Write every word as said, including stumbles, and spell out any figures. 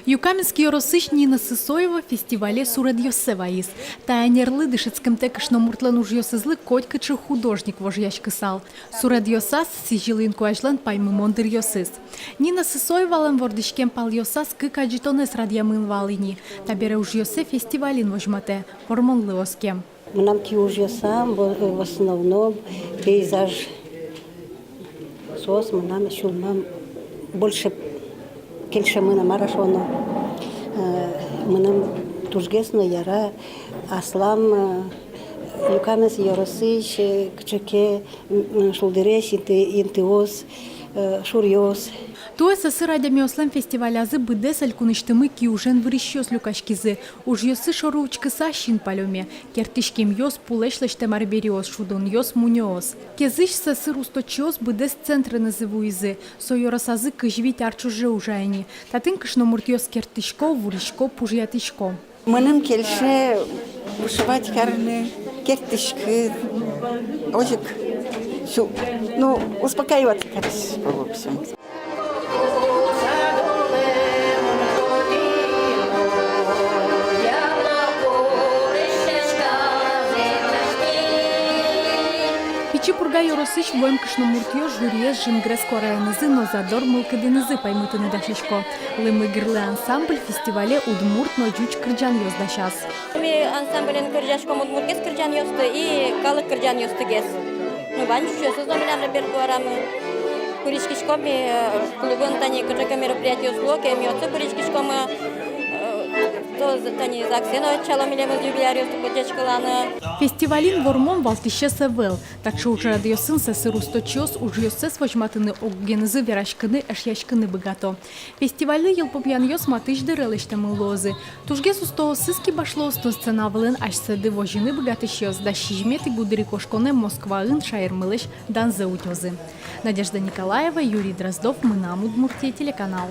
Юкаменск ёросысь Нина Сысоева фестивале суредъёссэ вайиз. Та ӧнерлы дышетскымтэ кышномуртлэн ужъёсызлы котькыӵе художник вожъяськысал. Суредъёсаз — сӥзьыл инкуазьлэн паймымон дыръёсыз. Нина Сысоевалэн вордӥськем палъёсаз кык адӟытонэз радъямын вал ини. Табере ужъёссэ фестивалин возьматэ, Вормонлы оскем. Мынам киужъёсам в, в основном пейзаж. Соос мынам сюлмам больше кельшемын, мар-а шуоно. Э, мыным тужгес но яра аслам, э, Юкаменск ёросысь, э, кыӵе ке, м, м, шулдыресь инты-, интыос, э, шуръёс. Туэ сӧсыр адямиослэн фестивалязы быдэс элькунысьтымы киужен вырисьёс люкаськизы. Ужъёссы шоры учкыса син палёме: керттӥськемъёс, пулэсь лэсьтэм арбериос, шудонъёс, мунёос. Кезысь сӧсыр усточиос быдэс центренызы вуизы. Со ёросазы кызь вить ар ӵоже ужа ини. Татын кышномуртъёс керттӥсько, вурисько, пужъятӥсько. Мыным кельше вышивать карыны, керттӥськыны. Озьы ик сю-, ну, успокаиваться карисько, в общем. Пичи Пурга ёросысь вуэм кышномуртъёс жюриез жингрес куараенызы но задор мылкыдынызы паймытыны дасясько. «Лымы гырлы» ансамбль фестивале удмурт но ӟуч кырӟанъёс дасяз. Ми ансамблен кырӟаськом удмуртгес кырӟанъёсты и калык кырӟанъёстыгес. Ну, вань ӟучъёсыз но милям репертуарамы. Пыриськиськом ми, э, клубын тани кыӵе ке мероприятиос луо ке, ми отчы пыриськиськом, э, то з-, тани ЗАГСе но ӧтчало милемыз юбиляръёсты пыдӟаськыланы. Фестивалин Вормон валтӥсез ӧвӧл. Таӵе ужрадъёсын сӧсыр усточиос ужъёссэс возьматыны, огенызы вераськыны, эшъяськыны быгато. Фестивальлы йылпумъянъёс матысь дыре лэсьтэмын луозы. Тужгес устоосыз кибашлыосты сцена вылын асьсэды возьыны быгатӥсьёс дас сизьыметӥ гудырикошконэ Москваын шаермылэсь данзэ утёзы. Надежда Николаева, Юрий Дроздов, «Мынам Удмуртие» телеканал.